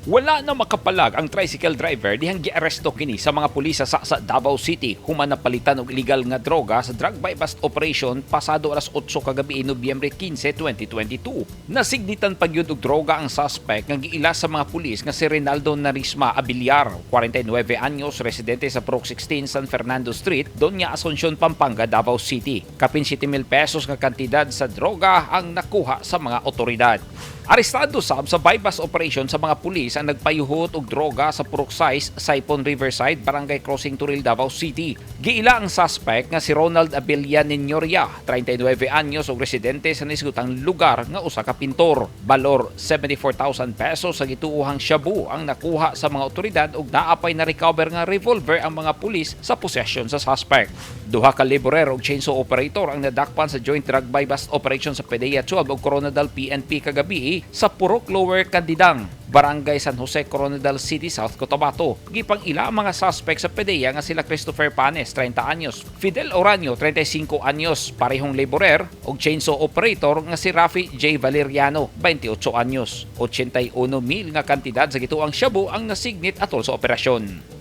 Wala na makapalag ang tricycle driver dihang giaresto kini sa mga pulis sa Davao City human napalitan og illegal nga droga sa drug buy bust operation pasado alas 8 kagabi, Nobyembre 15, 2022. Nasignitan pa gyud og droga ang suspect nga giila sa mga pulis nga si Renaldo Narisma Abiliar, 49 anyos, residente sa Purok 16, San Fernando Street, Doña Asuncion, Pampanga, Davao City. Kapin 7,000 pesos nga kantidad sa droga ang nakuha sa mga otoridad. Arestado sab sa buy-bust operation sa mga pulis ang nagpayuhot og droga sa Purok 6, Saipon Riverside, Barangay Crossing Toril, Davao City. Giila ang suspect nga si Ronald Abella Ninyoria, 39 anyos ug residente sa nisgutang lugar nga usa ka pintor. Balor 74,000 pesos sa gituohang shabu ang nakuha sa mga otoridad ug naapay na recover nga revolver ang mga pulis sa possession sa suspect. Duha ka laborer ug chainsaw operator ang nadakpan sa joint drug buy bust operation sa PDEA 12 ug Koronadal PNP kagabi sa Purok Lower Candidang, Barangay San Jose, Koronadal City, South Cotabato. Gipang ila ang mga suspect sa PDEA nga sila Christopher Panes, 30 anyos, Fidel Oranio, 35 anyos, parehong laborer, ug chainsaw operator nga si Rafi J. Valeriano, 28 anyos. 81 mil nga kantidad sa gituang shabu ang nasignit atol sa operasyon.